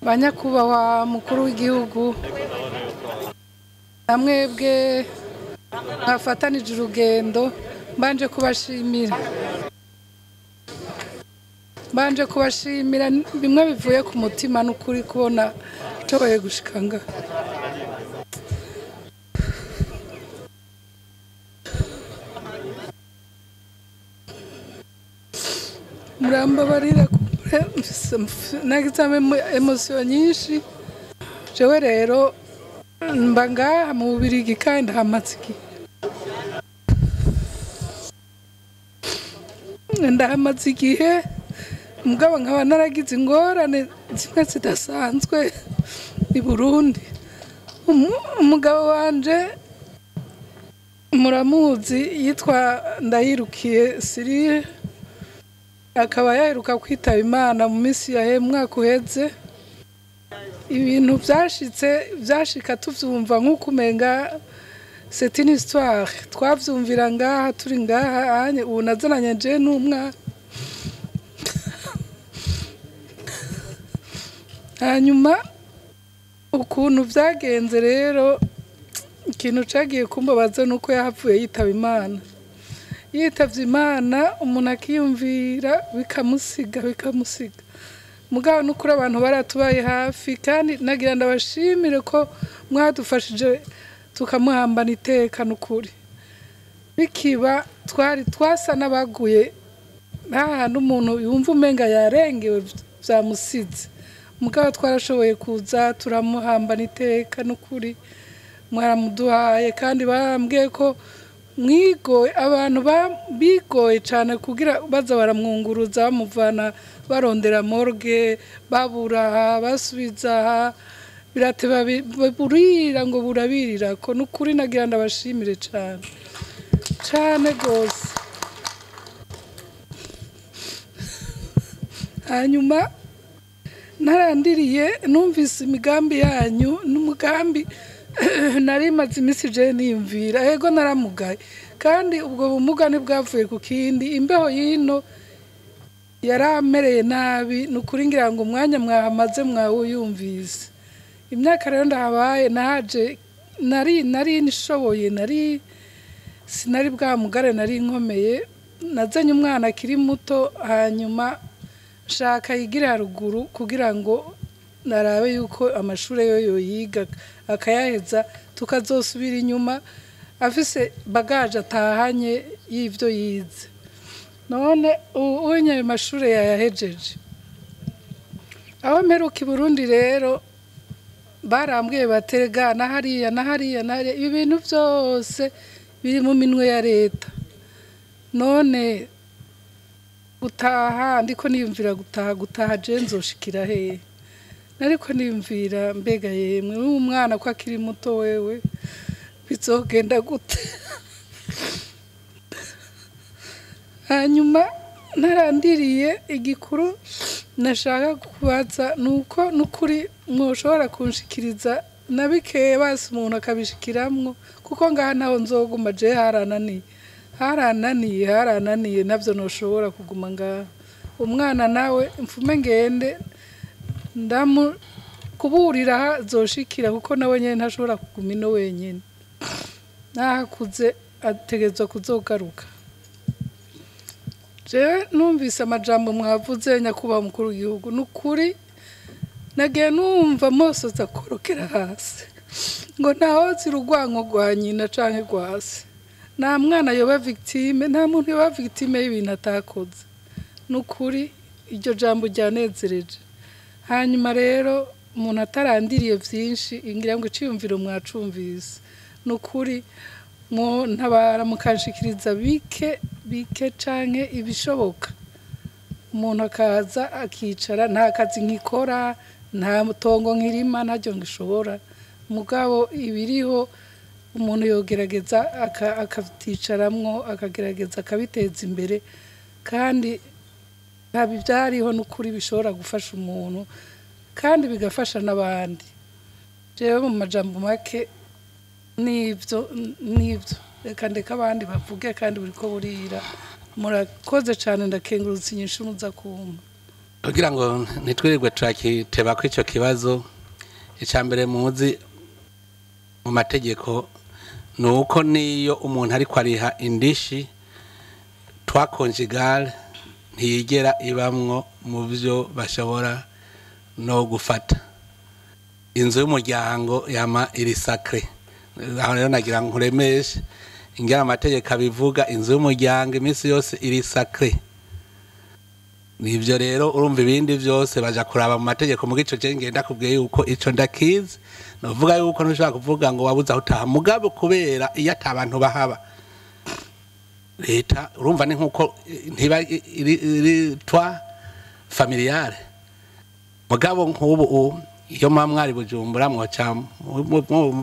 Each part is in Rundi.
Banyakubahwa mukuru w'igihugu, namwebwe mwafatanije urugendo, mbanje kubashimira. Mbanje kubashimira bimwe bivuye ku mutima n'ukuri kubona nshoboye gushika ngaha. Murambabarira nagize emosiyo nyinshi. Jewe rero mba ngaha mu Bubirigi kandi ndahamaze igihe. Ndahamaze igihe mugabo nkaba naragize ingorane zimwe zidasanzwe i Burundi. Umugabo wanje muramuzi yitwa Ndayirukiye Cyrille, akaba yaheruka kwitaba Imana mu minsi yahe mwaka uheze. Ibintu byashitse byashika tuvyumva nk'uko umenga c'est une histoire, twavyumvira ngaha turi ngaha anye, ubu nazananye je n'umwana. Hanyuma ukuntu vyagenze rero, ikintu cagiye kumbabaza nuko yahavuye yitaba Imana. Yitavye Imana umuntu akiyumvira bikamusiga bikamusiga. Mugabo nukuri abantu baratubaye hafi, kandi nagira ndabashimire ko mwadufashije tukamuhambana iteka nukuri. Bikiba twari twasa n'abaguye nta hantu umuntu yumva umenga yarengewe vyamusize. Mugabo twarashoboye kuza turamuhambana iteka nukuri, mwaramuduhaye kandi barambwiye ko mwigoye, abantu bigoye cyane kugira baza baramwunguruza bamuvana barondera morgue, babura basubiza, birateba burira ngo burabirira ko nukuri nagira ndabashimire cyane cyane gose. Hanyuma narandiriye numvise imigambi yanyu n'umugambi nari maze iminsi je niyumvira, ego naramugaye kandi ubwo bumuga ntibwavuye ku kindi, imbeho yino yaramereye nabi nukuri ngira ngo umwanya mwahamaze mwawuyumvise. Imyaka rero ndahabaye naje nari nishoboye, nari sinari bwa mugare, nari nkomeye, nazanye umwana akiri muto, hanyuma nshaka yigira haruguru kugira ngo narabe yuko amashure yo yiga akayaheza, tukazosubira inyuma afise bagage atahanye y'ivyo yize. None unye ayo mashure yayahejeje. Aho mperuka i Burundi rero barambwiye batega na hariya na hariya na hariya, ibi bintu byose biri mu minwe ya leta. None gutaha ndiko niyumvira gutaha je nzoshikira hehe? Nariko niyumvira mbega yemwe umwana ko akiri muto wewe bizogenda gute? Hanyuma narandiriye igikuru nashaka kubaza nuko nukuri mwoshobora kunshikiriza nabikeye basi umuntu akabishikiramwo, kuko ngaha naho nzoguma je harananiye harananiye harananiye, navyo noshobora kuguma ngaha. Umwana nawe mfume ngende ndamu kuburira zoshikira, kuko nawe nyene ntashobora kuguma ino wenyene, nahakuze ategezwa kuzogaruka. Jewe numvise amajambo mwavuze nyakubahwa mukuru w'igihugu, nukuri nagiye numva mosoza korokera hasi ngo ntahozi urwanko rwa nyina canke rwa se. Nta mwana yoba victime, nta muntu yoba victime y'ibintu atakoze. Nukuri iryo jambo ryanezereje. Hanyuma rero umuntu atarandiriye vyinshi ngira ngo iciyumviro mwacumvise, nukuri mwo ntabara mukanshikiriza bike bike canke ibishoboka, umuntu akaza akicara. Nta kazi nkikora, nta mutongo nkirima, ntaryo ngishobora, mugabo ibiriho umuntu yogerageza akavyicaramwo akagerageza akabiteza imbere, kandi nta ivyariho nukuri bishobora gufasha umuntu kandi bigafasha n'abandi. Jewe mu majambo make nivyo nivyo, reka ndeka abandi bavuge kandi buriko burira. Murakoze cyane, ndakengurutse inyishu muza kumpa. Kugira ngo ntitwirirwe turakiteba ko icyo kibazo, icya mbere muzi mu mategeko ni uko niyo umuntu ariko ariha indishi, toit conjugal ntiyigera ibamwo mu byo bashobora no gufata. Inzu y'umuryango yama iri sacrée. Aho rero nagira ngo nkuremeshe ingene amategeko abivuga: inzu y'umuryango iminsi yose iri sacrée. Nivyo rero, urumva, ibindi vyose baja kuraba mu mategeko. Mu gico je ngenda kubwiye yuko ico ndakizi, novuga yuko ntushobora kuvuga ngo wabuze aho utaha. Mugabo kubera iyo ata bantu bahaba, leta, urumva, ni nkuko ntiba iri toit familiale. Mugabo nk'ubu iyo muba mwari Bujumbura, mwoca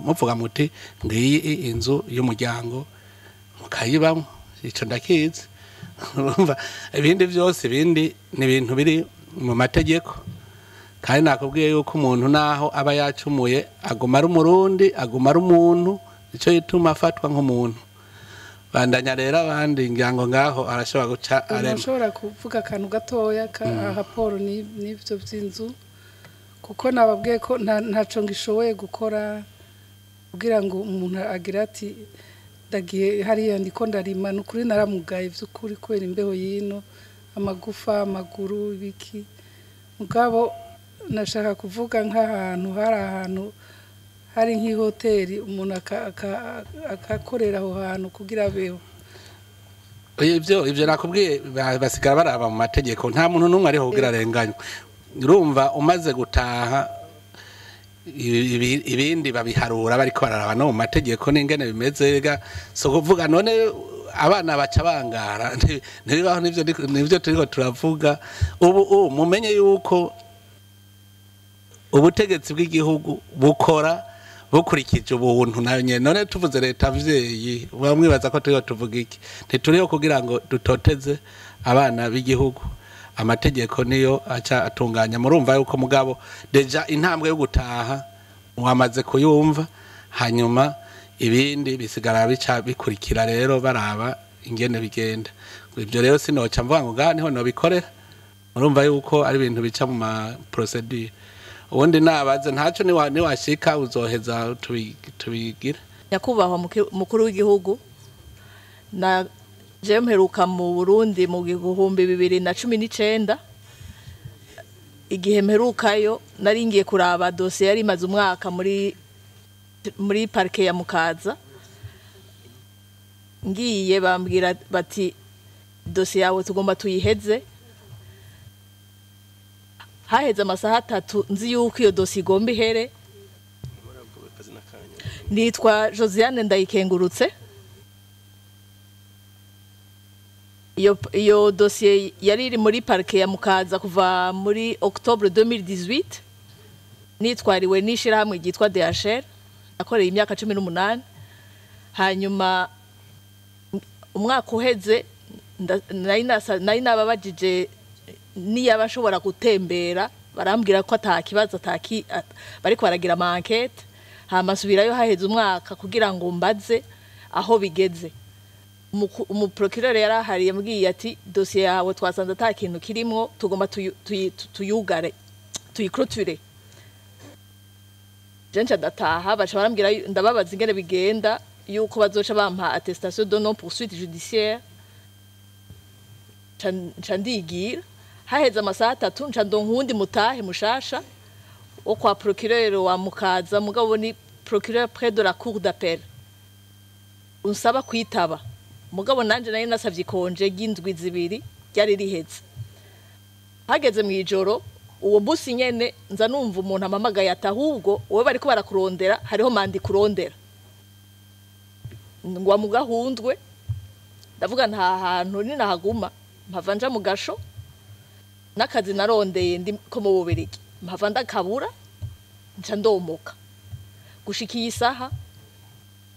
muvuga muti: "Ngiyi inzu y'umuryango", mukayibamwo. Ico ndakizi. Urumva, ibindi byose, ibindi ni ibintu biri mu mategeko. Kandi nakubwiye yuko umuntu naho aba yacumuye aguma ari Umurundi, aguma ari umuntu, nicyo gituma afatwa nk'umuntu. Bandanya rero abandi, ngira ngo ngaho arashobora guca arema. Ushobora kuvuga akantu gatoya ka raporo n'ibyo by'inzu, kuko nababwiye ko ntaco ngishoboye gukora kugira ngo umuntu agire ati: "Ndagiye hariya, ndiko ndarima." Ni ukuri naramugaye by'ukuri kubera imbeho y'ino, amagufa, amaguru, ibiki. Mugabo nashaka kuvuga nk'ahantu hari, ahantu hari nk'ihoteli, umuntu akakorera aho hantu kugira abeho. Ibyo nakubwiye, basigara baraba mu mategeko. Nta muntu n'umwe ariho kugira arenganywe. Urumva, umaze gutaha, ibindi babiharura bariko bararaba no mu mategeko n'ingene bimeze. Ga so kuvuga none abana baca bangara, ntibibaho. Nivyo turiko turavuga ubu. Mumenye yuko ubutegetsi bw'igihugu bukora bukurikije ubuntu nayo nyene. None tuvuze leta mvyeyi, bamwibaza ko turiho tuvuga iki? Ntituriho kugira ngo dutoteze abana b'igihugu. Amategeko niyo aca atunganya. Murumva yuko mugabo déjà intambwe yo gutaha wamaze kuyumva, hanyuma ibindi bisigara bica bikurikira rero, baraba ingene bigenda. Ibyo rero sinoca mvuga ngo ngaha niho nobikorera. Murumva yuko ari ibintu bica mu ma procédure. Ubundi nabaze ntaco, niwashika uzoheza tubigira. Nyakubahwa mukuru w'igihugu, na je mperuka mu Burundi mu 2019. Igihe mperukayo nari ngiye kuraba dosiye yari imaze umwaka muri parquet ya Mukaza. Ngiye, bambwira bati: "Dosiye yawe tugomba tuyiheze." Haheze amasaha 3 nzi yuko iyo dosiye igomba ihere. Nitwa Josiane Ndayikengurutse. Iyo dosiye yari iri muri parquet ya Mukaza kuva muri octobre 2018, nitwariwe n'ishirahamwe ryitwa DHR, nakoreye imyaka 18. Hanyuma umwaka uheze nari nababajije niyaba nshobora gutembera, barambwira ko ata kibazo, bariko baragira ama enquête. Hama nsubirayo haheze umwaka kugira ngo mbaze aho bigeze. Umuprocureur yari ahari yambwiye ati: "Dosiye yawe twasanze ata kintu kirimwo, tugomba tuyugare, tuyiclôture." Je nca ndataha. Baca barambwira, ndababaza ingene bigenda, yuko bazoca bampa attestation de non poursuite judiciaire. Nca ndigira. Haheze amasaha 3, nca ndonka uwundi mutahe mushasha wo kwa procureur wa Mukaza, mugabo ni procureur près de la cour d'appel, unsaba kwitaba. Mugabo nanje nari nasavye i congé ry'indwi 2, ryari riheze. Hageze mu ijoro uwo musi nyene, nza numva umuntu amamagaye ati: "Ahubwo wowe bariko barakurondera, hariho mandat ikurondera ngwa mu Gahundwe." Ndavuga nta hantu ninahaguma mpava nja mu gasho, n'akazi narondeye ndi ko mu Bubirigi mpava ndakabura. Nca ndomoka. Gushika iyi saha,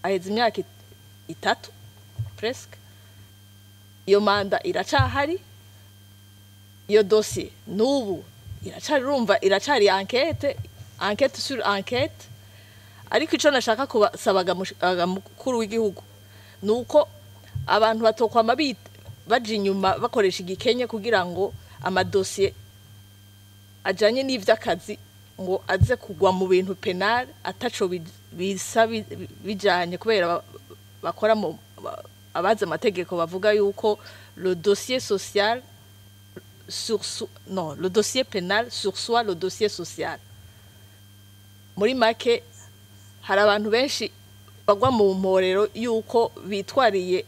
aheze imyaka 3 presque, iyo mandat iracahari, iyo dossier n'ubu iracari, urumva, iracari enquête, enquête sur enquête. Ariko ico nashaka kubasabaga, mukuru w'igihugu, nuko abantu batokwama baja inyuma bakoresha igikenye kugira ngo amadosiye ajanye n'ivy'akazi ngo aze kugwa mu bintu penal ataco bisa bijanye, kubera bakora mu abazi amategeko bavuga yuko le dossier social sur non, le dossier pénal sursoit le dossier social. Muri make hari abantu benshi bagwa mu mporero yuko bitwariye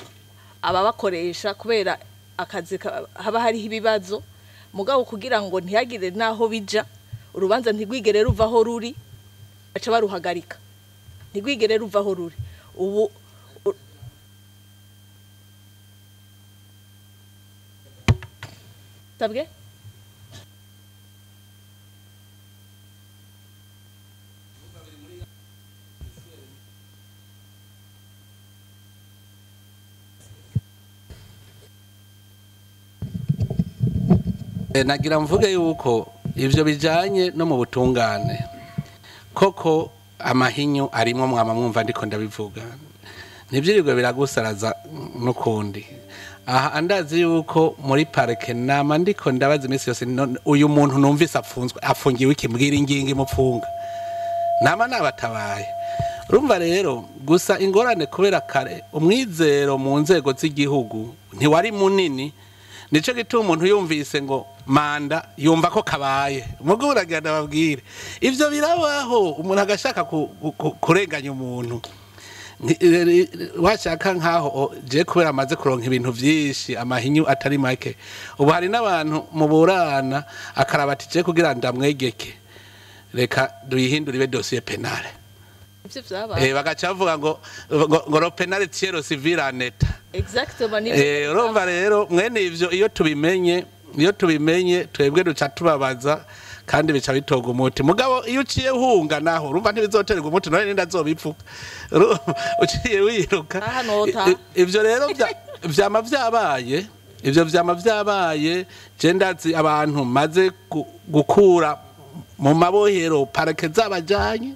ababakoresha kubera akazi haba hariho ibibazo, mugabo kugira ngo ntihagire naho bija urubanza ntigwigere ruvaho ruri, baca baruhagarika ntigwigere ruvaho ruri. Ubu sabwe nagira mvuge yuko ivyo bijanye no mu butungane koko amahinyu arimo mwama mwumva ndiko ndabivuga, ntivyirirwe biragusaraza nukundi. Aha andazi yuko muri parke nama ndiko ndabaza iminsi yose, uyu muntu numvise apfunzwe afungiwe iki, mbwira ingingo imupfunga, nama nabatabaye. Urumva rero gusa ingorane kubera kare umwizero mu nzego z'igihugu ntiwari munini, nico gituma umuntu yumvise ngo manda yumva ko kabaye. Mugo uragenda babwire ivyo birabaho, umuntu agashaka kurenganya umuntu washaka nkaho je kubera amaze kuronka ibintu vyinshi amahinyu atari make. Ubu hari n'abantu muburana akarabati je kugira ndamwegeke reka duyihindure ibe dossier penale. Ivyo vyabaye bagaca bavuga ngo ngo penale tiero civil en état. Exactement. Urumva rero mwene ivyo iyo tubimenye twebwe duca tubabaza kandi bica bitoga umuti. Mugabo iyo uciye hunga naho urumva ntibizoterwa umuti, none ninda azobipfuka uciye wiruka. Ivyo rero vyama vyabaye, ivyo vyama vyabaye. Je ndazi abantu maze gukura mu mabohero parke zabajanye,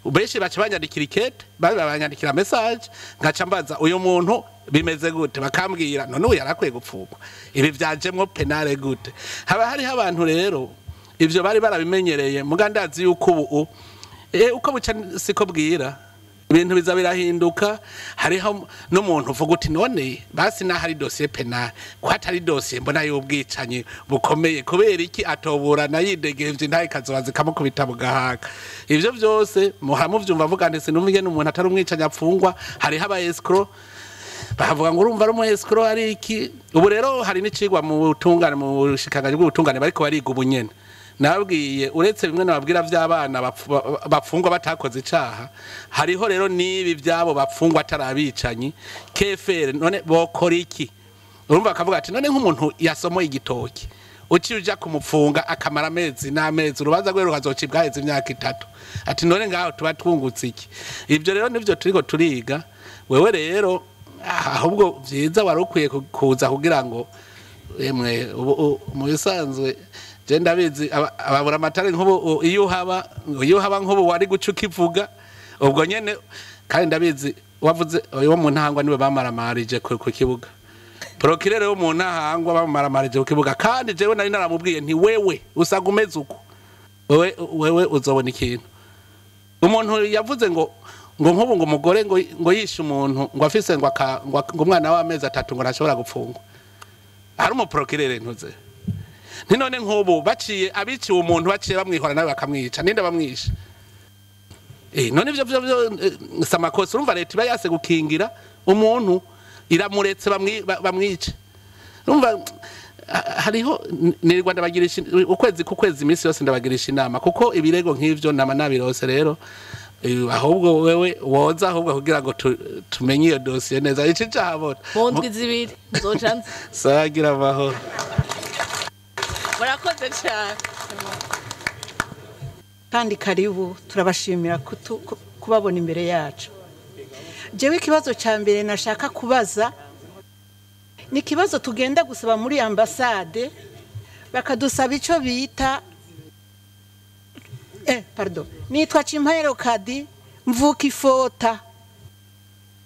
benshi baca banyandikira ikete, banyandikira message, ngaca mbaza uyu muntu bimeze gute, bakambwira none uyu yarakwiye gupfungwa, ibi vyajemwo penale gute. Haba hariho abantu rero ivyo bari barabimenyereye. Muga ndazi yuko ubu uko buca siko bwira ibintu biza birahinduka. Hariho n'umuntu uvuga uti none basi na hari dossier penal ko atari dossier mbona y'ubwicanyi bukomeye, kubera iki atoburana yidegemvye ntaye kazobaza kamukubita mugahaka. Ivyo vyose muhamuvyumva avuga ndetse numva ingene umuntu atari umwicanyi apfungwa. Hariho aba escrow bavuga ngo urumva ari umu escrow ari iki. Ubu rero hari n'icigwa mu butungane, mu bushikiranganji bw'ubutungane bariko bariga ubunyene. Nababwiye uretse bimwe nababwira vy'abana bapfungwa batakoze icaha, hariho rero nibi vyabo bapfungwa atarabicanyi KFR none bokora iki. Urumva akavuga ati none nk'umuntu yasomoye igitoki uciye uja kumupfunga akamara amezi n'amezi, urubanza rwe rukazocibwa haheze imyaka 3, ati none ngaho tuba twungutse iki. Ivyo rero nivyo turiko turiga. Wewe rero ahubwo vyiza wari ukwiye kuza kugira ngo emwe mu bisanzwe je ndabizi ababura amatare nk'ubu iyo haba nk'ubu wari guca ukivuga ubwo nyene. Kandi ndabizi wavuze uwo mu ntahangwa niwe bamaramarije ku kibuga, procureur wo mu ntahangwa bamaramarije ku kibuga. Kandi jewe nari naramubwiye nti wewe usaga umeze uko, wewe uzobona ikintu. Umuntu yavuze ngo nk'ubu ngo umugore ngo yishe umuntu ngo afise ngo umwana w'amezi 3 ngo ntashobora gupfungwa, hari umuprocureur ntuze. Nti none nk'ubu baciye abiciwe umuntu baciye bamwihora nawe bakamwica, ninde bamwishe? None ivyo samakosa. Urumva leta iba yase gukingira umuntu iramuretse bamwice. Urumva hariho nirirwa ndabagirisha ukwezi ku kwezi iminsi yose ndabagirisha inama, kuko ibirego nk'ivyo nama nabirose rero. Ahubwo wewe woza ahubwo kugira ngo tumenye iyo dossier neza ici cahabona mu ndwi zibiri nzoca nza. Sagira amahoro. Murakoze cyane kandi karibu, turabashimira kubabona imbere yacu. Jewe ikibazo cya mbere nashaka kubaza ni ikibazo tugenda gusaba muri ambasade bakadusaba ico bita pardon, nitwa Chimpayero Kadi mvuka ifota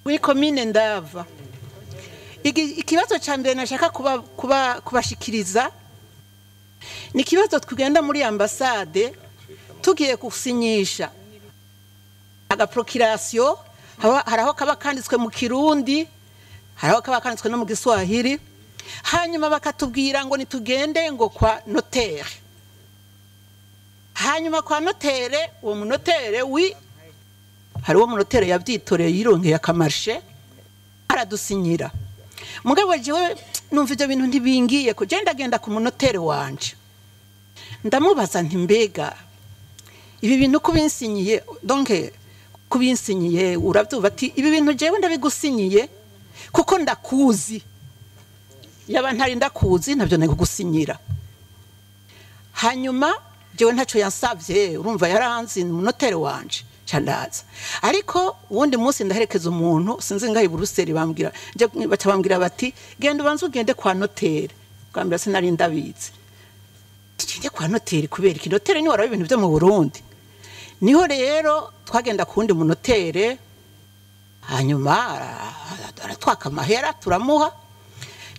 muri commune Ndava. Ikibazo cya mbere nashaka kubashikiriza Ni ikibazo tugenda muri ambasade tugiye gusinyisha agaprocuration, hari aho kaba kanditswe mu Kirundi, hari aho kaba kanditswe no mu Giswahili, hanyuma bakatubwira ngo nitugende ngo kwa notaire. Hanyuma kwa notaire, uwo munotere wi hari uwo munotere yavyitoreye yironkeye akamarshe aradusinyira. Mugabo jewe numva ivyo bintu ntibingiye ko je ndagenda ku munotere wanje, ndamubaza nti mbega ibi bintu kubinsinyiye, donc kubinsinyiye uravyumva ati ibi bintu jewe ndabigusinyiye kuko ndakuzi, yaba ntari ndakuzi ntabyo nari. Hanyuma jewe ntaco yansavye, urumva yaranzi umunotere wanje candaza. Ariko uwundi munsi ndaherekeza umuntu sinzi ngaho i Buruseli, bambwira baca bambwira bati genda ubanze ugende kwa notere. Bwambira sinari ndabizi, tugende kwa notere kubera iki? Notere ni waraba ibintu byo mu Burundi. Niho rero twagenda kundi munotere, hanyuma aratwaka amahera turamuha.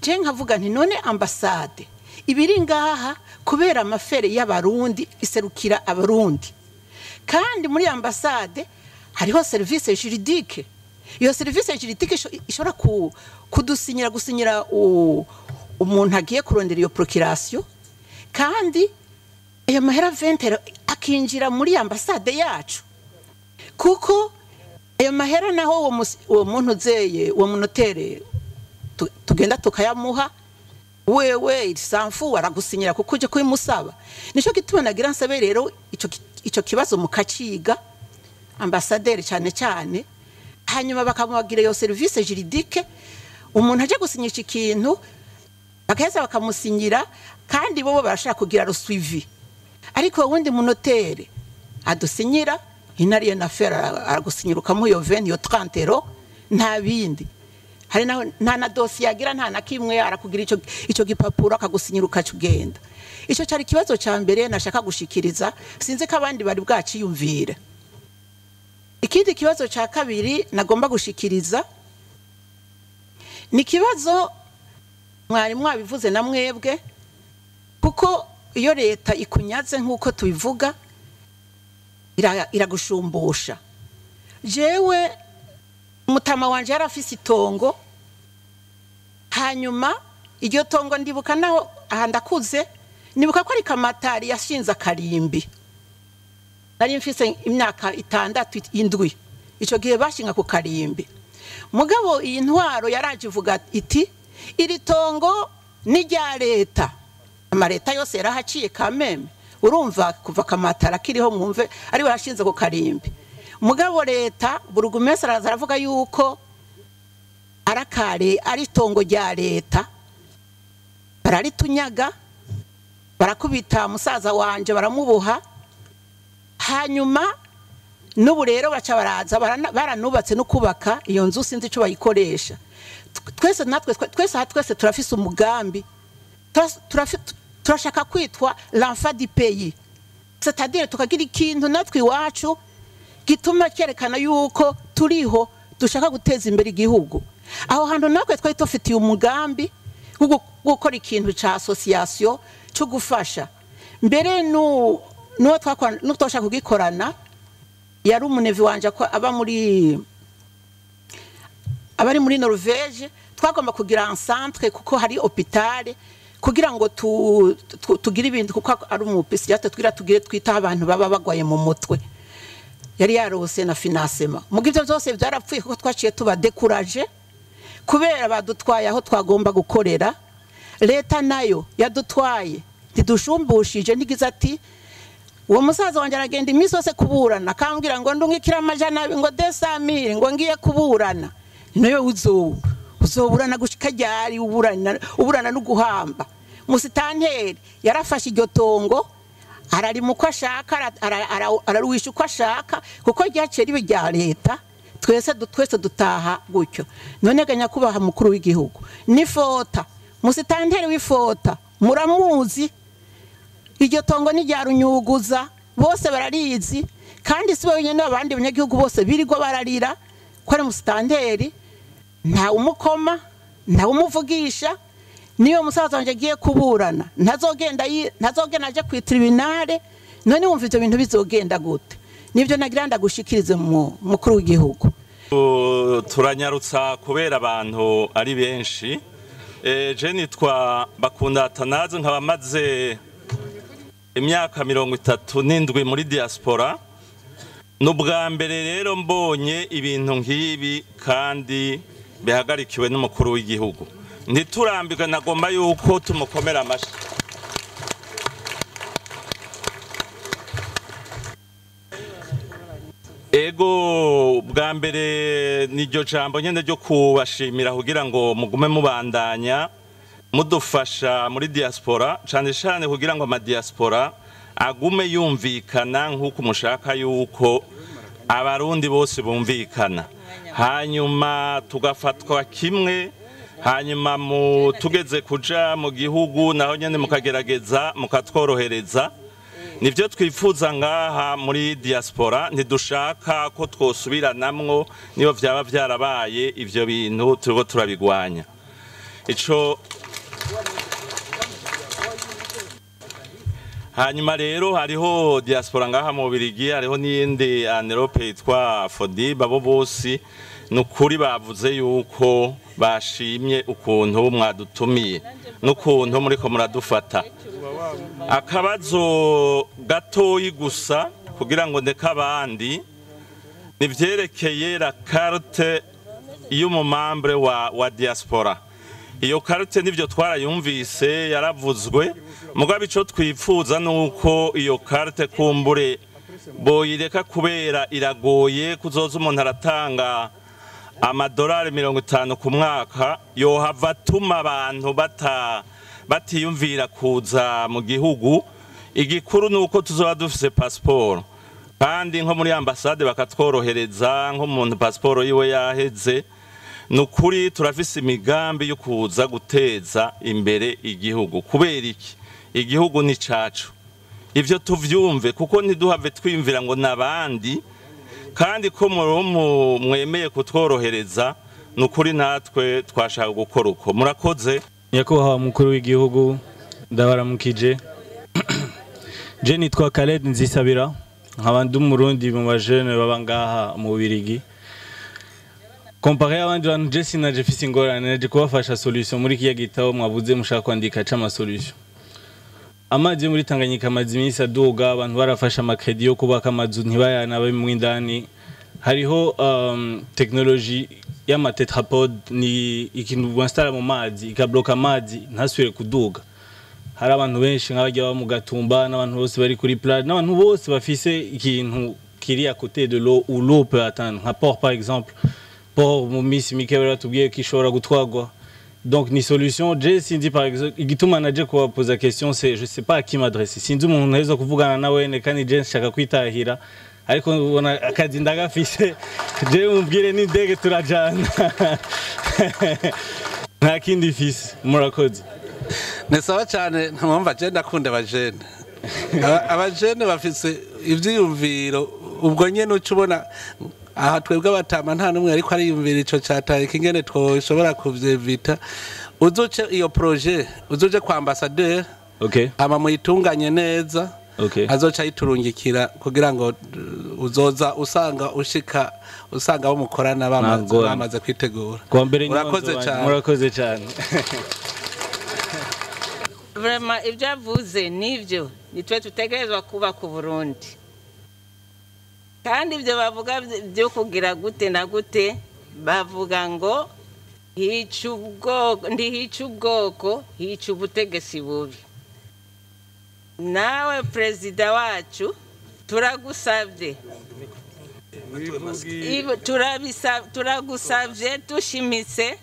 Je nkavuga nti none ambasade ibiri ngaha kubera amafere y'abarundi iserukira abarundi, kandi muri ambasade hariho service juridique. Iyo service juridique ishobora kudusinyira gusinyira umuntu agiye kurondera iyo procuration, kandi ayo mahera 20 akinjira muri ambasade yacu, kuko ayo mahera naho uwo muntu uzeye uwo munotere tugenda tukayamuha wewe isamfu aragusinyira kuko uje kubimusaba. Nico gituma nagira nsabe rero ico kibazo mukaciga ambasaderi cyane cyane, hanyuma bakamubagira iyo service juridique, umuntu aje gusinyisha ikintu bakaheza bakamusinyira, kandi bo barashaka kugira suivi. Ariko wundi munotere adusinyira inariye na fera aragusinyira ukamuha iyo 20 iyo 30 euro nta bindi. Hari naho nta na dossier yagira nta na kimwe, arakugira ico gipapuro akagusinyira ukacugenda. Ico cari kibazo ca mbere nashaka gushikiriza, sinzi ko abandi bari bwaciyumvire. Ikindi kibazo ca kabiri nagomba gushikiriza ni kibazo mwari mwabivuze na mwebwe, kuko iyo leta ikunyaze nkuko tubivuga iragushumbusha. Jewe mutama wanje yarafise itongo, hanyuma iryo tongo ndibuka naho aha ndakuze, nibuka ko ari Kamatari yashinze akarimbi. Nari mfise imyaka 6 7 ico gihe bashinga ku karimbi. Mugabo iyi ntwaro yaraje ivuga iti iri tongo ni rya leta, amareta yose yarahaciye kameme, urumva kuva Kamatari akiriho mwumve ari we yashinze ku karimbi. Mugabo leta burugumestre araza aravuga yuko arakare ari tongo rya leta, bararitunyaga barakubita musaza wanje baramuboha. Hanyuma n'ubu rero baca baraza baranubatse no kubaka iyo nzu sinzi ico bayikoresha. Twese natwe twese aha twese turafise umugambi, turashaka kwitwa l'enfant du pays, c'est-à-dire tukagira ikintu natwe iwacu gituma cyerekana yuko turiho dushaka guteza imbere igihugu. Aho hantu natwe twari tufitiye umugambi wo gukora ikintu ca association cyo gufasha. Mbere nuwo twashaka kugikorana yari umunevi wanje ko aba muri abari muri Norvège, twagomba kugira un centre kuko hari hôpital kugira ngo tugire ibintu, kuko ari umupsychiatre twigira tugire twita abantu baba bagwaye mu mutwe. Yari yarose na financement. Mugo ivyo byose byarapfuye kuko twaciye tuba découragé kubera badutwaye aho twagomba gukorera. Leta nayo yadutwaye ntidushumbushyije, ntigize ati uwo musaza wanjye aragenda iminsi yose kuburana akambwira ngo ndungikira amajana ngo 200,000 ngo ngiye kuburana. Nayo uzoburana gushika ryari? Uburana no guhamba. Musitanteri yarafashe iryo tongo ararima uko ashaka, araruwisha uko ashaka, kuko ryaciye riba irya leta. Twese dutaha gutyo. None ga nyakubahwa mukuru w'igihugu nifota musitanteri w'ifota muramuzi, iryo tongo ni rya Runyuguza bose bararizi, kandi si wenyine n'abandi banyagihugu bose birirwa bararira ko ari musitanteri, nta umukoma nta umuvugisha. Niyo musaza wanje agiye kuburana, ntazogenda ntazogenda aje ku tribunal. None wumva ivyo bintu bizogenda gute? Nivyo nagira ndagushikirize mu mukuru w'igihugu. Turanyarutsa kubera abantu ari benshi. Je nitwa Bakunda Atanaze, nkaba maze imyaka 37 muri diaspora. N'ubwa mbere rero mbonye ibintu nk'ibi kandi bihagarikiwe n'umukuru w'igihugu. Ntiturambirwe, nagomba yuko tumukomera amashyi. Ego, bwa mbere niryo jambo nyene ryo kubashimira kugira ngo mugume mubandanya mudufasha muri diaspora, cane cane kugira ngo amadiaspora agume yumvikana nk'uko mushaka yuko abarundi bose bumvikana, hanyuma tugafatwa kimwe, hanyuma mu tugeze kuja mu gihugu naho nyene mukagerageza mukatworohereza. Nivyo twifuza ngaha muri diaspora, ntidushaka ko twosubiranamwo niyo vyaba vyarabaye, ivyo bintu turiko turabigwanya. Ico hanyuma rero hariho diaspora ngaha mu Bubiligi, hariho n'iyindi anerope yitwa Fodib. Abo bose nukuri bavuze yuko bashimye ukuntu mwadutumiye n'ukuntu muriko muradufata. Akabazo gatoyi gusa kugira ngo ndeke abandi, nivyerekeye la carte y'umumembre wa diaspora. Iyo carte nivyo twarayumvise yaravuzwe, mugabo ico twipfuza nuko iyo carte kumbure boyireka kubera iragoye kuzoza umuntu aratanga amadolari 50 ku mwaka, yohava atuma abantu batiyumvira kuza mu gihugu. Igikuru nuko tuzoba dufise passport, kandi nko muri ambasade bakatworohereza nk'umuntu passport yiwe yaheze. Nukuri turafise imigambi yo kuza guteza imbere igihugu. Kubera iki? Igihugu ni cacu, ivyo tuvyumve, kuko ntiduhave twiyumvira ngo nabandi, kandi ko mwemeye kutworohereza, nukuri natwe twashaka gukora uko. Murakoze. Nyakubahwa mukuru w'igihugu, ndabaramukije. Je nitwa Khaled Nzisabira, nkaba ndi umurundi mu bajene baba ngaha mu Bubiligi. Comparé abandi bantu, je sinaje mfise ingorane, naje kubafasha solution muri kiya gitabo mwavuze mushaka kwandika c'ama solution. Amazi yo muri Tanganyika amaze iminsi aduga, abantu barafashe amakredi yo kubaka amazu ntibayana bimwe indani. Hariho technologie y'ama tetrapod, ni ikintu winstalla mu mazi ikabloka amazi ntasubire kuduga. Hari abantu benshi nk'abajya baba mu Gatumba n'abantu bose bari kuri plage n'abantu bose bafise ikintu kiri à côté de l'eau où l'eau peut atteindre, nka port par exemple. Port mu minsi mike bari batubwiye ko ishobora gutwarwa. Donc ni solution. Je sinzi par exemple igituma naje kubapoza question, c'est je sais pas à qui m'adresser, sinzi umuntu ntaheza kuvugana nawe, kandi je nshaka kwitahira, ariko ubona akazi ndagafise, je mumbwire n'indege turajana, nta kindi fise. Murakoze. Ni sawa cyane. Ntumva, je ndakunda abajene. Abajene bafise ivyiyumviro, ubwo nyene uca ubona aha twebwe abatama nta n'umwe ariko ariyumvira ico cataye kingene twoshobora kuvyevita. Uzoce iyo projet, uzoje kwa ambassadeur, hama muyitunganye neza, azoca ayiturungikira kugira ngo uzoza usanga ushika usanga abo mukorana bamaze Ntabwo. bamaze kwitegura. Kuwa mbere. Urakoze cyane. Murakoze cyane. Vraiment, ibyo avuze nibyo, nitwe tutegerezwa kubaka Uburundi. Kandi ibyo bavuga byo kugira gute na gute, bavuga ngo hica ubwoko, ntihica ubwoko, hica ubutegetsi bubi. Nawe perezida wacu, turagusabye, turagusabye dushimitse,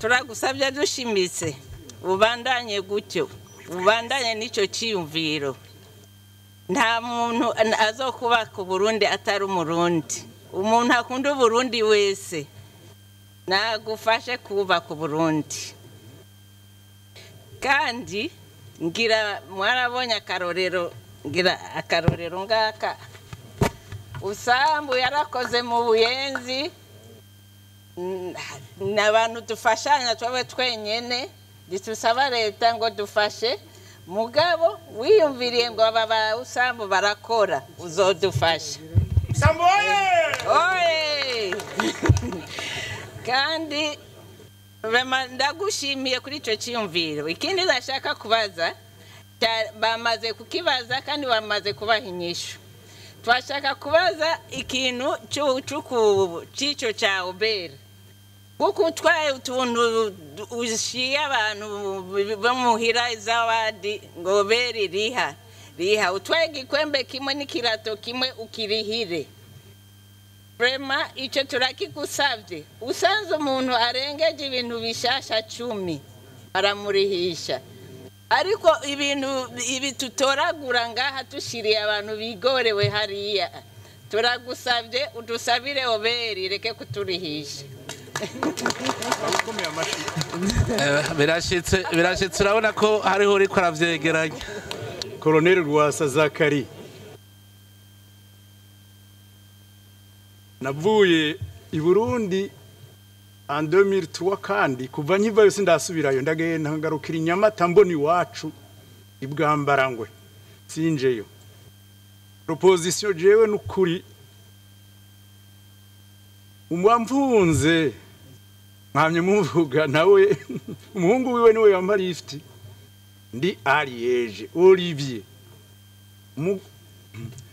turagusabye dushimitse, ubandanye gutyo, ubandanye n'icyo cyiyumviro. Nta muntu azokubaka Uburundi atari Umurundi. Umuntu akunda Uburundi wese nagufashe kubaka Uburundi. Kandi ngira mwarabonye akarorero, ngira akarorero ngaka: Usambu yarakoze mu Buyenzi. N'abantu dufashanya twabe twenyene, ditusaba leta ngo dufashe. Mugabo wiyumviriye ngo aba bawusambu barakora, uzodufasha. Oye! Kandi vraiment ndagushimiye kuri ico cyiyumviro. Ikindi ndashaka kubaza, bamaze kukibaza kandi bamaze kubaha inyishu. Twashaka kubaza ikintu c'ico ca OBR, kuko utwaye utuntu ushiye abantu bo muhira izawadi ngo OBR riha riha, utwaye igikwembe kimwe n'ikirato kimwe ukirihire. Vraiment icyo turakigusabye. Usanze umuntu arengeje ibintu bishasha 10 baramurihisha, ariko ibintu ibi tutoragura ngaha tushiriye abantu bigorewe hariya, turagusabye udusabire OBR reke kuturihisha. Birashitse, birashitse, urabona ko hariho uriko aravyegeranya. Colonel Rwasa Zakari, navuye i Burundi en 2003, kandi kuva nkivayo sindasubirayo, ndagenda ngarukira i Nyamata mbona iwacu i Bwambarangwe, sinjeyo. Proposition jewe n'ukuri umwamvunze nkamye muvuga nawe, umuhungu wiwe niwe yampa lift, ndi Ariege Olivier.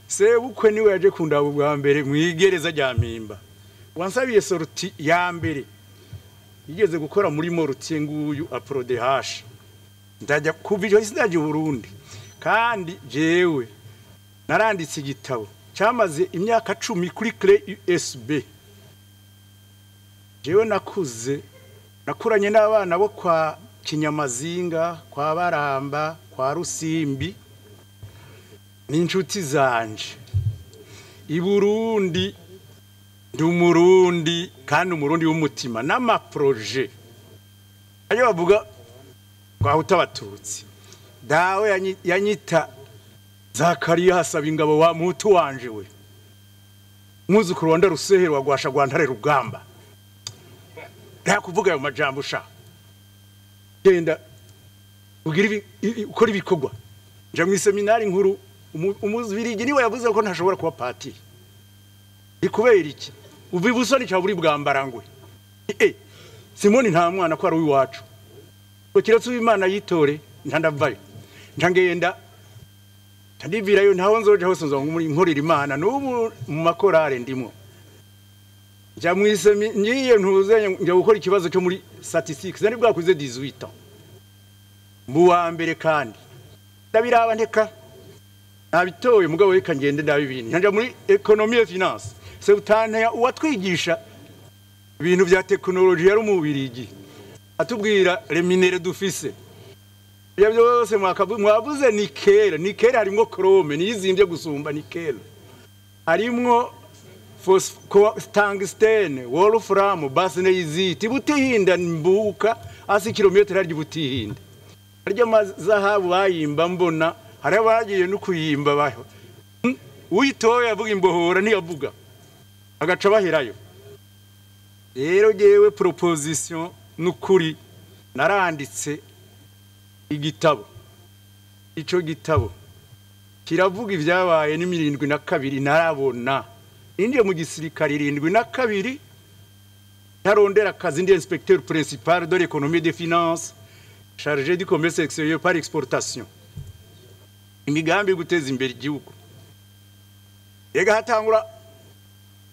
Sebukwe niwe yaje kundaba ubwa mbere mwigereza rya Mpimba, wansabiye sortie ya mbere yigeze gukora muri mortier nguyu APRODH. Ndajya kuva ico sindaje Burundi, kandi jewe naranditse igitabo cyamaze imyaka 10 kuri clé USB. Jewe nakuze nakuranye n'abana bo kwa Kinyamazinga, kwa Baramba, kwa Rusimbi, n'inshuti zanje. I Burundi ndi Umurundi, kandi Umurundi w'umutima n'amaproje. Ayo bavuga kwahuta abatutsi, dawe yanyita Zakariya hasaba ingabo wa mutu wanje we, mwuzukuru wa Ndarusehe wa Gwasha gwa Ntare Rugamba. Nta kuvuga ayo majambo sha, genda ugira ukora ibikorwa. Nja mu seminari nkuru, umuzibirigi niwe yavuze ko ntashobora kuba patiri. Ikubera iki? Uva ibusoni cya buri Bwambarangwe. Simoni nta mwana ko ari uwiwacu, ko kiretse uw'Imana yitore, ntandavayo ntangenda ndivirayo, ntaho nzoja hose nzonga muri nkorera Imana. N'ubu mu makorare ndimo, nja mu isemi ngiye ntuze njya gukora ikibazo cyo muri statistiques, nari bwakuze 18 ans mu wa mbere, kandi ndabiraba nteka nabitoye, mugabo reka ngende ndabibindi. Nja muri économie et finance, sebutane uwatwigisha ibintu bya technologie yari umubirigi, atubwira les minéraux dufise ibyo byose mwavuze nickel. Nickel harimwo chrome niyizimbye gusumba nickel, harimwo tungstène, wolfram, bastnäsite. Butihinda mbuka asi kilometero harya Butihinda, harya amazahabu bayimba, mbona hari abagiye no kuyimba baho uyitoye avuga imbohora ntiyavuga agaca baherayo. Rero jewe proposition n'ukuri naranditse igitabo, ico gitabo kiravuga ibyabaye n'imirindwi na kabiri. Narabona ninjiye mu gisirikare 72, ntarondera akazi, ndi inspecteur principal de l'économie des finances chargé du commerce extérieur par exportation, imigambi yo guteza imbere igihugu. Rega hatangura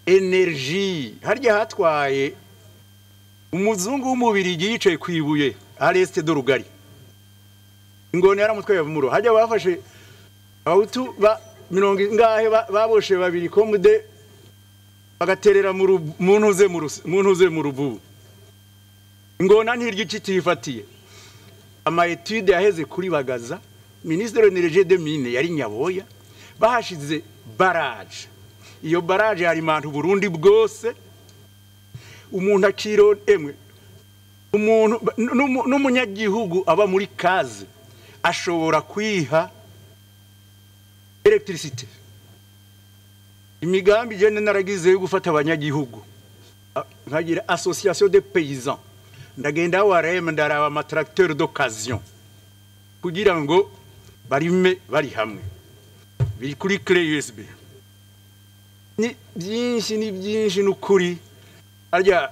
énergie, harya hatwaye umuzungu w'umubirigi yicaye ku ibuye à l'est de Rugari, ingona yaramutwaye muro. Hajya bafashe abahutu ba mirongo ingahe, baboshe babiri komude bagaterera mu ntuze mu ntuze mu Ruvubu. Ingona ntirya ikitifatiye. Ama étude yaheze kuri Bagaza, ministre de l'énergie des mines yari Nyaboya, bahashize barrage. Iyo barrage yari mantu Burundi bwose, umuntu akiro emwe umuntu n'umunyagihugu aba muri kaze ashobora kwiha électricité. Imigambi jene naragize yo gufata abanyagihugu. Nkagira association de paysans, ndagenda wareme, ndaraba ama tracteur d'occasion kugira ngo barime bari hamwe, biri kuri clé USB. Ni byinshi, ni byinshi n'ukuri. Arya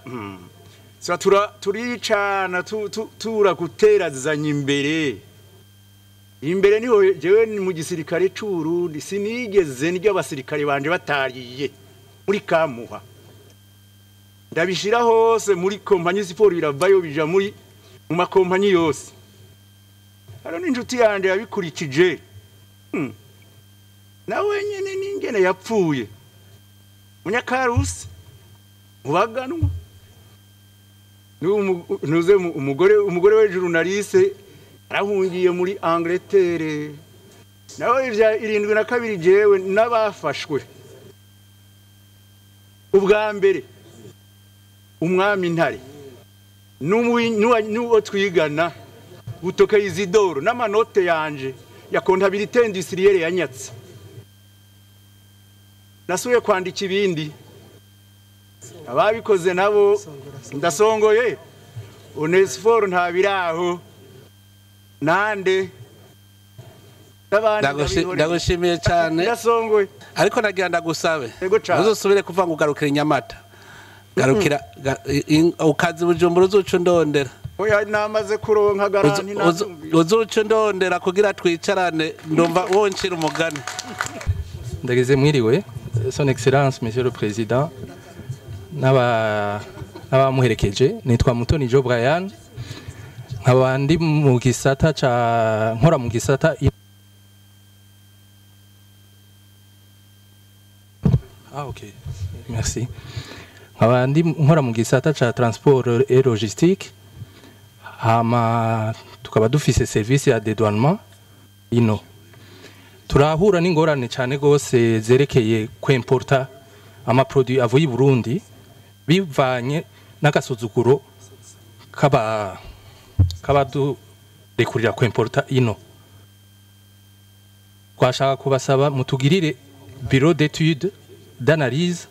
tura turicana tura guterazanya imbere imbere. Niho jewe ni mu gisirikare c'u Burundi, sinigeze niryo abasirikare banje batariye muri kamuha. Ndabishira hose muri kompanyi siporo, biravayo bija muri mu makompanyi yose. Haro n'inshuti yanje yabikurikije, nawe nyene n'ingene yapfuye, munyakarusi mubaganwa. Nuze umugore we journaliste arahungiye muri Angleterre nawe. Ivya 72, jewe n'abafashwe ubwa mbere, umwami Ntare n'uwo twigana Butoke Isidoro, n'amanote yanje ya comptabilité industrielle yanyatse, nasuye kwandika ibindi. Ababikoze nabo ndasongoye, Onesphore ntabiraho nande n'abandi. Ndagushimiye cyane. Ndasongoye. Ariko nagira ndagusabe Yego cane. ntuzosubire kuvuga ngo ugarukira Inyamata, garukira ukazi Bujumbura, uzuca undondera. Oya, namaze kuronka garantie. Navyumvise. Uzuca undondera kugira twicarane, ndumva woncira umugani. Ndageze mwiriwe, Son Excellence Monsieur le Président n'abamuherekeje. Nitwa Mutoni Joe Brian, nkaba ndi mu gisata ca nkora mu gisata Ah, ok, merci. Nkaba ndi nkora mu gisata ca transport et logistique, hama tukaba dufise service ya dédouanement. Ino turahura n'ingorane cyane rwose zerekeye kwemporta ama produit avuye i Burundi, bivanye n'agasuzuguro kaba kabadurekurira kwemporta ino. Twashaka kubasaba mutugirire bureau d'étude d'analyse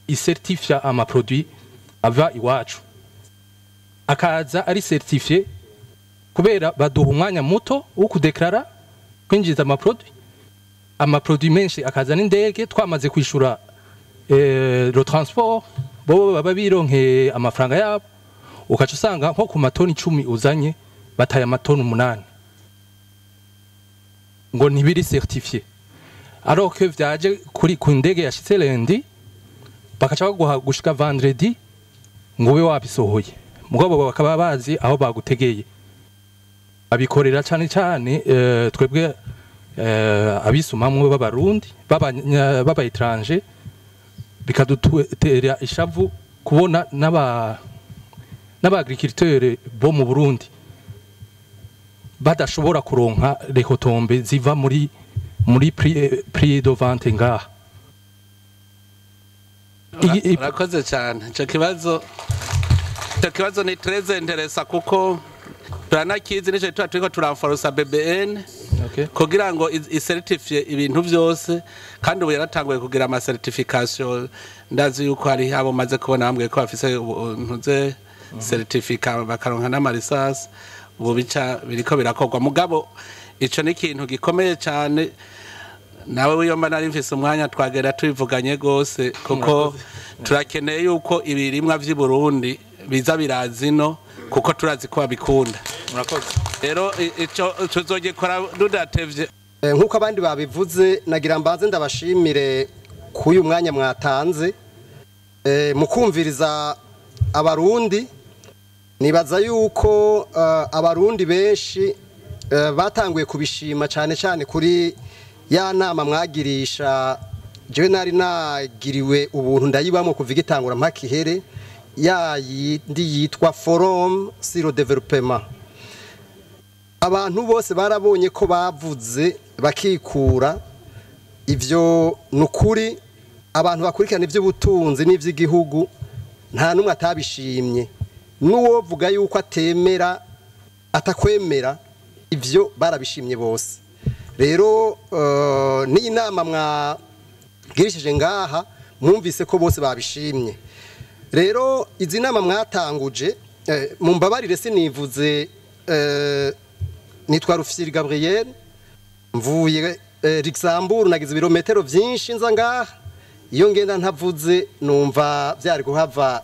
icertifia ama produit ava iwacu, akaza ari certifié, kubera baduha umwanya muto wo kudeklara kwinjiza ama produit. Ama produit menshi akaza n'indege, twamaze kwishura le transport, bo baba bironkeye amafaranga yabo. Ukaca usanga nko ku matoni 10 uzanye, bataye amatoni 8 ngo ntibiri certifié, alors que vyaje kuri ku ndege yashitse lundi, bakaca baguha gushika vendredi ngo ube wabisohoye. Mugabo bakaba bazi aho bagutegeye. Babikorera cyane cyane twebwe abisumamwe b'Abarundi, b'aba étranger, bikadutera ishavu kubona n'aba agriculteur bo mu Burundi badashobora kuronka retombées ziva muri prix de vente ngaha. Urakoze cyane. Ico kibazo ni très intéressant, kuko turanakizi, nico tuba turiko turanforosa BBN kugira ngo icertifie ibintu vyose. Kandi ubu yaratanguye kugira ama certification. Ndazi yuko hari abo maze kubona bambwiye ko bafise ntuze certificat, bakaronka n'amarisasi. Ubu bica biriko birakorwa. Mugabo ico ni ikintu gikomeye cyane. Nawe wiyomba nari mfise umwanya, twagera tubivuganye gose, kuko turakeneye yuko ibirimwa vy'i Burundi biza biraza ino, kuko turazi ko babikunda. Murakoze. Rero ico tuzogikora dudatevye. Nk'uko abandi babivuze, nagira mbanze ndabashimire k'uyu mwanya mwatanze mu kumviriza Abarundi. Nibaza yuko Abarundi benshi batanguye kubishima, cyane cyane kuri ya nama mwagirisha. Jewe nari nagiriwe ubuntu ndayibamo kuva igitangura mpaka ihere, ya yindi yitwa Forum sur le développement. Abantu bose barabonye ko bavuze bakikura. Ivyo nukuri, abantu bakurikirana ivy'ubutunzi n'ivy'igihugu nta numwe atabishimye. N'uwovuga yuko atemera, atakwemera, ivyo barabishimye bose. Rero n'iyi nama mwagirishije ngaha, mwumvise ko bose babishimye. Rero izi nama mwatanguje, mumbabarire sinivuze, nitwa Rufyiri Gabriel, mvuye Luxembourg, nagize ibirometero byinshi nza ngaha. Iyo ngenda ntavuze numva byari guhava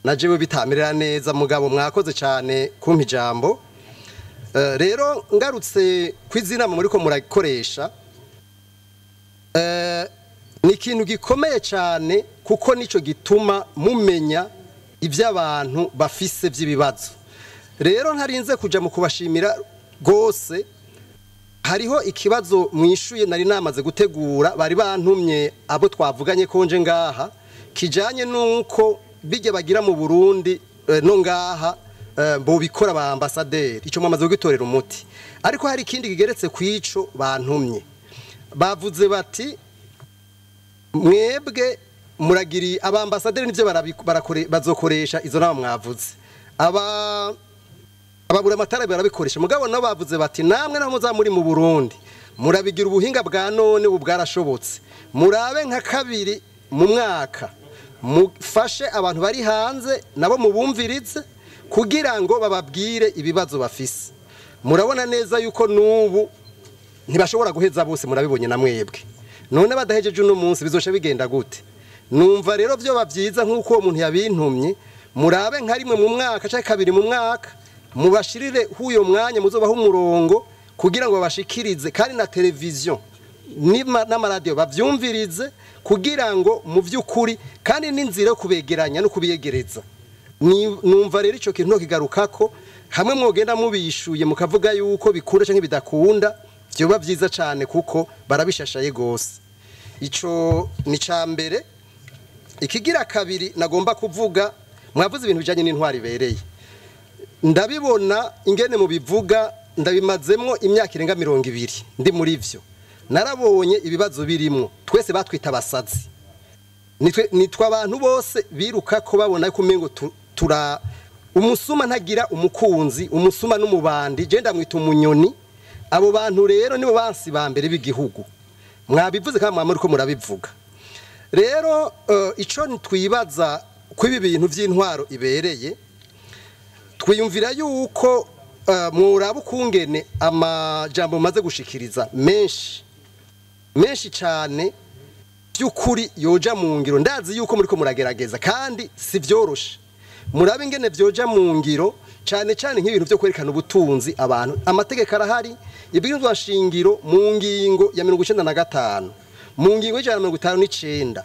na jewe bitamerera neza, mugabo mwakoze cyane kumpa ijambo. Rero ngarutse kw'izi nama muriko murakoresha, ni ikintu gikomeye cyane, kuko nico gituma mumenya ibyo abantu bafise by'ibibazo. Rero ntarinze kuja mu kubashimira rwose, hariho ikibazo mwishuye nari namaze gutegura, bari bantumye abo twavuganye konje ngaha, kijanye nuko bijya bagira mu Burundi no ngaha bobikora ba ambassadeur. Ico mwamaze kugitorera umuti, ariko hari ikindi kigeretse kwico bantumye. Bavuze bati mwebwe muragiri abambasaderi nivyo bazokoresha izo nama mwavuze, aba ababura amatara barabikoresha, mugabo nabo bavuze bati namwe naho muza muri mu Burundi murabigira ubuhinga bwa none ubu bwarashobotse, murabe nka kabiri mu mwaka mufashe abantu bari hanze nabo mubumvirize kugira ngo bababwire ibibazo bafise. Murabona neza yuko nubu ntibashobora guheza bose, murabibonye na mwebwe. None badahejeje uno munsi bizosha bigenda gute? Numva rero byo bavyiza nkuko uwo muntu yabintumye, murabe nka rimwe mu mwaka canke kabiri mu mwaka mubashirire huyo mwanya, muzobaho umurongo kugira ngo babashikirize, kandi na televiziyo n'amaradiyo bavyumvirize, kugira ngo mu vy'ukuri kandi n'inzira yo kubegeranya no kubiyegereza. Numva rero ico kintu kigarukako hamwe mwogenda mubishuye mukavuga yuko bikunda canke bidakunda, vyoba vyiza cane kuko barabishashaye gose. Ico ni ca mbere. Ikigira kabiri nagomba kuvuga, mwavuze ibintu bijanye n'intwari ibereye, ndabibona ingene mubivuga, ndabimazemwo imyaka irenga 20 ndi muri vyo, narabonye ibibazo birimwo. Twese batwita abasazi, nitwe abantu bose biruka ko babona ko umengo tura umusuma ntagira umukunzi, umusuma n'umubandi, je ndamwita umunyoni. Abo bantu rero nibo bansi ba mbere b'igihugu, mwabivuze kandi mwamuri ko murabivuga. Rero ico twibaza ko ibi bintu vy'intwaro ibereye, twiyumvira yuko muraba ukungene amajambo maze gushikiriza menshi menshi cyane by'ukuri yoja mu ngiro. Ndazi yuko muriko muragerageza kandi si vyoroshe, murabe ingene vyoja mu ngiro, cyane cyane nk'ibintu byo kwerekana ubutunzi abantu. Amategeko arahari, ibwirizwa shingiro mu ngingo ya 95, mu ngingo ya 159,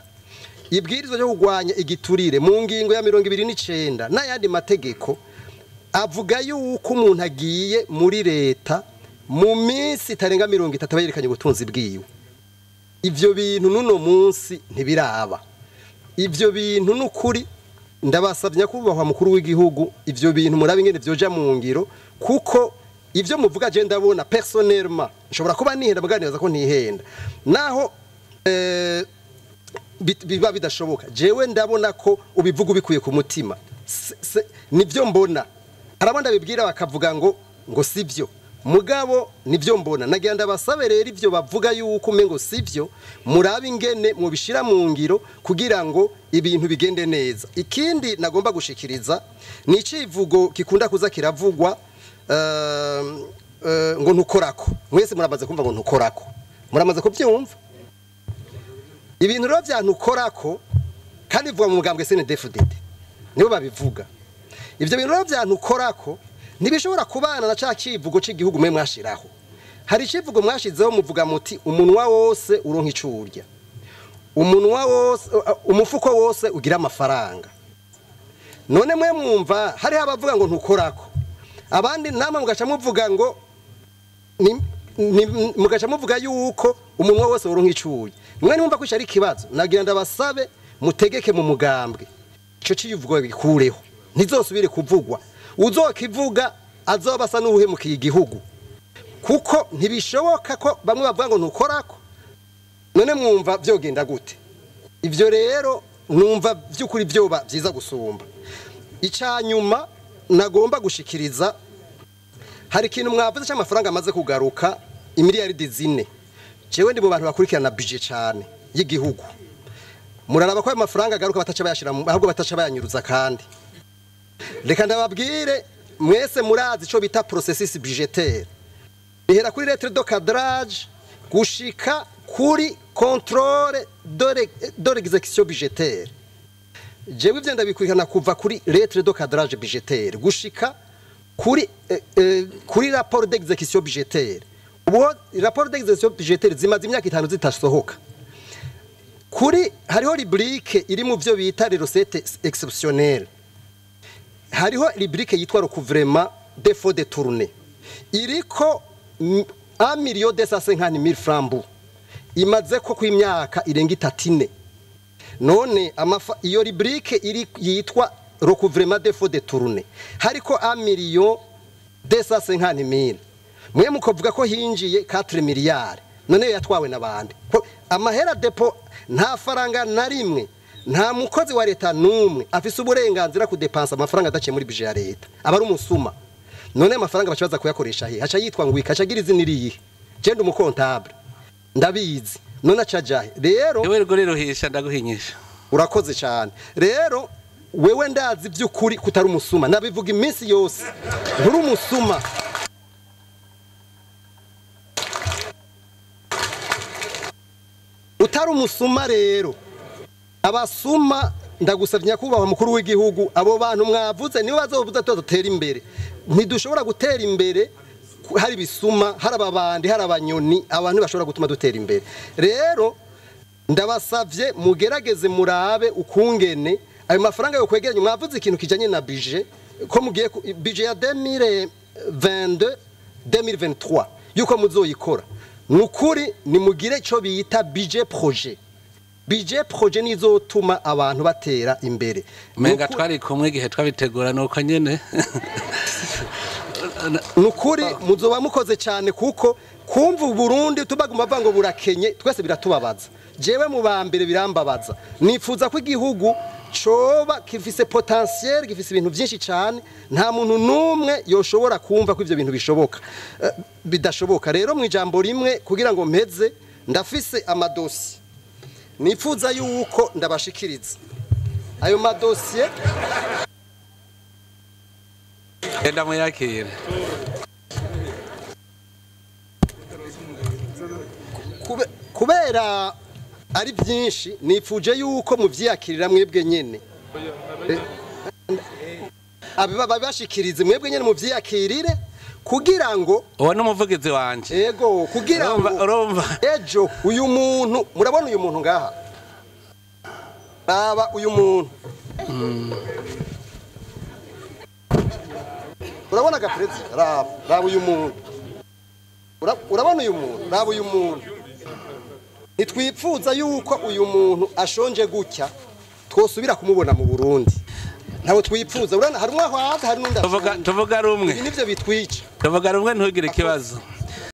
ibwirizwa ryo kurwanya igiturire mu ngingo ya 29 n'ayandi mategeko avuga yuko umuntu agiye muri leta mu minsi itarenga 30 aba yerekanye ubutunzi bwiwe. Ivyo bintu n'uno munsi ntibiraba. Ivyo bintu n'ukuri ndabasabye nyakubahwa mukuru w'igihugu, ivyo bintu murabe ingene vyoja mu ngiro, kuko ivyo muvuga je ndabona personnellement nshobora kuba nihenda, muganiriza ko ntihenda, naho biba bidashoboka, jewe ndabona ko ubivuga ubikuye ku mutima. Nivyo mbona. Hari abandi babibwira bakavuga ngo sivyo, mugabo nivyo mbona. Nagira ndabasabe rero ivyo bavuga yuko umengo sivyo, murabe ingene mubishira mu ngiro kugira ngo ibintu bigende neza. Ikindi nagomba gushikiriza ni icivugo gikunda kuza kiravugwa, ngo ntukorako. Mwese muramaze kumva ngo ntukorako, muramaze kubyumva. Ibintu rero vya ntukorako kandi bivuga mu mugambwe CNDD-FDD, nibo babivuga. Ivyo bintu rero vya ntukorako ntibishobora kubana na ca civugo c'igihugu mwe mwashiraho. Hari icivugo mwashizeho muvuga muti umunwa wose uronka ico urya, umunwa wose, umufuko wose ugira amafaranga. None mwe mwumva hariho abavuga ngo ntukorako, abandi namwe mugaca muvuga ngo mugaca muvuga yuko umunwa wose uronka ico urya. Mwe nimumva ko ico ari ikibazo, nagira ndabasabe mutegeke mu mugambwe ico civugo gikureho, ntizosubire kuvugwa. Uzokivuga azoba asa n'uwuhemukiye igihugu, kuko ntibishoboka ko bamwe bavuga ngo ntukorako. None mwumva vyogenda gute? Ivyo rero numva vy'ukuri vyoba vyiza gusumba. Ica nyuma nagomba gushikiriza, hari ikintu mwavuze c'amafaranga amaze kugaruka imiliyaridi 4. Jewe ndi mu bantu bakurikirana budget cane y'igihugu. Muraraba ko ayo mafaranga agaruka bataca bayashira, ahubwo bataca bayanyuruza. Kandi reka ndababwire, mwese murazi ico bita processus budgétaire, bihera kuri lettre de cadrage gushika kuri contrôle de l'exécution budgétaire. Jewe ivyo ndabikurikirana kuva kuri lettre de cadrage budgétaire gushika kuri rapport d'exécution budgétaire. Ubu rapport d'exécution budgétaire zimaze imyaka 5 zitasohoka. Kuri hariho rubrique iri mu byo bita les recettes exceptionnelles, hariho rubrique yitwa recouvrement des fonds détournés, iriko 1 million 250 mille francs bu imaze ko kw'imyaka irenga 3, 4. None iyo rubrique iri yitwa recouvrement des fonds détournés hariko 1 million 250 mille, mwe mukovuga ko hinjiye 4 miliyari. None yatwawe n'abandi? Amahera depo, nta faranga na rimwe, nta mukozi wa leta n'umwe afise uburenganzira kudepansa amafaranga adaciye muri budget ya leta, aba ari umusuma. None amafaranga baca kuyakoresha he? Haca yitwa ngo ikaca agira izina irihe? Je ndi umu comptable, ndabizi. None aca ajahe rero? Ewe rwo riruhisha, ndaguhinyisha. Urakoze cyane. Rero wewe ndazi by'ukuri kutari umusuma, nabivuga iminsi yose, nturi umusuma. Utari umusuma rero, abasuma, ndagusabye nyakubahwa mukuru w'igihugu, abo bantu mwavuze nibo bazovuza dutera imbere. Ntidushobora gutera imbere hari ibisuma, hari ababandi, hari abanyoni. Abantu bashobora gutuma dutera imbere. Rero ndabasavye mugerageze murabe ukungene ayo mafaranga yo kwegeranya. Mwavuze ikintu kijanye na budget, ko mugiye budget ya 2022 2023 yuko muzoyikora. Nukuri nimugire ico bita budget projet. Budget projet nizotuma abantu batera imbere. Menga twari kumwe igihe twabitegura, nuko nyene. Nukuri muzoba mukoze cyane, kuko kumva Burundi tubaguma bavuga ngo burakenye, twese biratubabaza. Jewe mu ba mbere birambabaza. Nifuza ko igihugu coba gifise potentiel, gifise ibintu byinshi cyane. Nta muntu numwe yoshobora kumva ko ivyo bintu bishoboka, bidashoboka. Rero mu ijambo rimwe kugira ngo mpeze, ndafise amadosi nifuza yuko ndabashikiriza ayo madosiye. Genda muyakire. Kubera ari byinshi, nifuje yuko muvyiyakirira mwebwe nyene, babashikirize mwebwe nyene, muvyiyakirire kugira ngo Uwo ni umuvugizi wanje. Ego, kugira ngo Urumva. ejo uyu muntu, murabona uyu muntu ngaha, raba uyu muntu, urabona ga perezida, raba, raba uyu muntu. Urabona uyu muntu, raba uyu muntu. Ntitwipfuza yuko uyu muntu ashonje gutya twosubira kumubona mu Burundi. Ntabwo twipfuza. Urabona hari umwe aho, hari n'undi Tuvuga ashonje. Tuvuga rumwe. Ibi nivyo bitwica. Tuvuga rumwe, ntugire ikibazo.